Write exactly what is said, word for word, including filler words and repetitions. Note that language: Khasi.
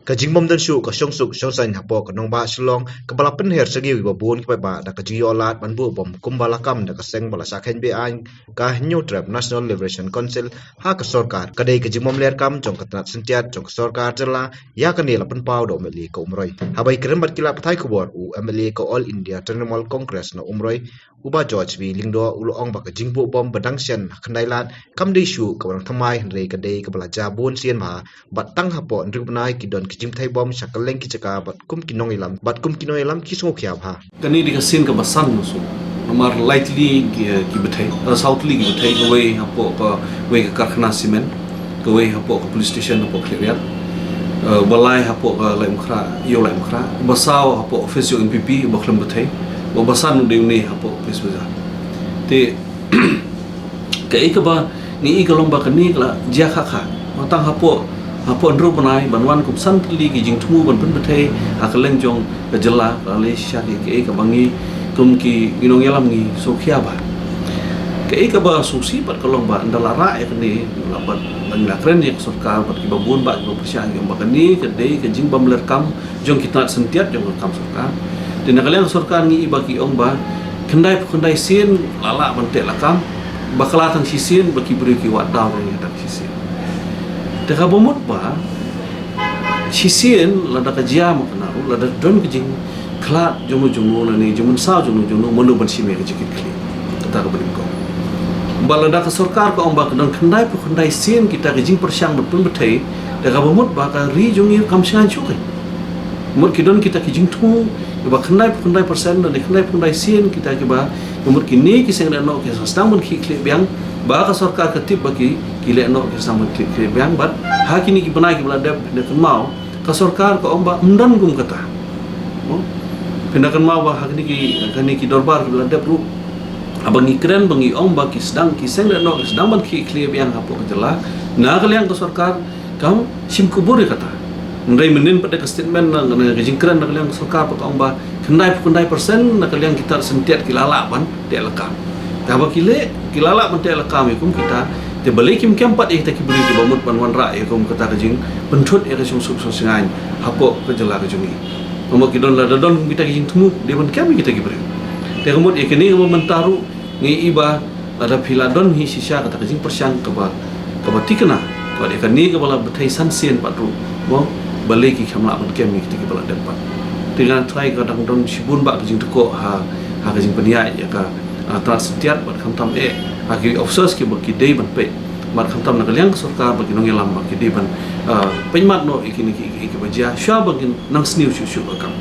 Ka jingbym don shuh ka shongsuk shongsaiñ hapoh ka nongbah Shillong kaba la pynher sha kiwei kiba bun ki paidbah da ka jingïoh lad ban buh bom kumba la kam da ka seng ba la shah kheiñ be-aiñ, ka Hynñiewtrep National Liberation Council ha ka sorkar, ka dei ka jingbymlerkam jong ka tnat syntiat jong ka sorkar jylla. Ïa kane la pynpaw da u M L A ka Umroi. Haba ïakren bad ki lad pathai khubor, u M L A ka All India Trinamool Congress na Umroi, u Bah George B Lyngdoh, u la ong ba ka jingbuh bom ba dang shen ha Khyndailad kam dei shuh kaba dang thymmai, hynrei ka dei kaba la jia bun sien bha, bad tang hapoh hynriew bnai ki don ki jingpynthei bom sha kylleng ki jaka bad kum ki nongïalam, bad kum ki nongïalam ki sngewkhia bha. Kane dei ka sien kaba san, namar lai tylli ki, ki bthei, eh, saw tylli ki bthei, kawei hapoh kawei ka karkhana cement, kawei hapoh ka police station hapoh Khliehriat, eh, ba lai hapoh ka Laitumkhrah, ïew Laitumkhrah, ba saw hapoh office jong N P P, ba khlem bthei, ba, ba san dei une hapoh Police Bazar. Te kaei kaba ngi i ka long ba kane ka la jia kha kha. Tang hapoh, hapoh hynriew bnai ban wan kum san tylli ki jingthmu ban pynbthei ha kylleng jong ka jylla, ka la leh shisha ki, kaei kaba ngi kum ki, ngi nongïalam ngi sngewkhia bha. Kaei kaba sngewsih pat ka long ba ynda la rah ïa kane, la, bad ngi la kren ïa ka sorkar bad kiba bun bah kiba pyrshah, ki ong ba kane ka dei ka jingbymlerkam jong ki tnat syntiat jong ka kam sorkar. Te na ka liang ka sorkar ngi i ba ki ong ba khyndai phew khyndai sien la lah ban teh lakam, ba ka la tang shisien ba ki briew ki wad daw ïa tang shisien. Te kaba mut ba shisien lada ka jia ma kane ruh, lada don ka jingkhlad jongno jongno lane jingmynsaw jongno jongno, mano ban shim ïa ka jingkitkhlieh? Kata kaba nyngkong. Bad lada ka sorkar ka ong ba ka don khyndai phew khyndai sien kita ki jingpyrshang ban pynbthei, te kaba mut ba ka ri jong ngi kam shngaiñ shuh kein. Mut ki don kita ki jingthmu ba khyndai phew khyndai percent lane khyndai phew khyndai sien kita kiba, mut kine ki seng lehnoh ki sdang ban khih khlieh biang, ba ka sorkar ka tip ba ki, ki lehnoh ki sdang ban khih khlieh biang, bad ha kine ki bnai kiba la dep, phin da kynmaw, ka sorkar ka ong ba ym don kum kata. Mo? Phin da kynmaw ba ha kine ki, kine ki dorbar kiba la dep ruh, haba ngi kren ba ngi ong ba ki sdang, ki seng lehnoh ki sdang ban khih khlieh biang hapoh ka jylla, na ka liang ka sorkar kam shim khubor ïa kata. Hynrei mynnin pat da ka statement na, na ka jingkren na ka liang ka sorkar pat ka ong ba khyndai phew khyndai percent na ka liang ki tnat syntiat ki la lah ban teh lakam. Te haba ki leh, ki la lah ban teh lakam ïa kum kita, te balei kim kem pat ïa kita ki briew kiba mut ban wanrah ïa kum kata ka jingpynthut ïa ka shongsuk shongaiñ hapoh ka jylla ka jong ngi? Namar ki don, lada don kita ki jingthmu, dei ban kem ïa kita ki briew. Te ka mut ïa kane kaba mynta ruh ngi i ba lada phi la don hi shisha kata ka jingpyrshang kaba, kaba thikna, bad ïa kane kaba la bthei san sien pat ruh, mo, balei ki khlem lah ban kem ïa kita kiba la dep pat? Te nga tharai ka dang don shibun bah ka jingtyrkhong ha, ha ka jingpynïaid ïa ka, ah, tnat syntiat, bad khamtam eh ha ki officers kiba ki dei ban peit, bad khamtam na ka liang ka sorkar bad ki nongïalam ba ki dei ban, ah, peit mat noh ïa kine ki, ki, kiba jia, shwa ba kin nang sniew shuh shuh ka kam.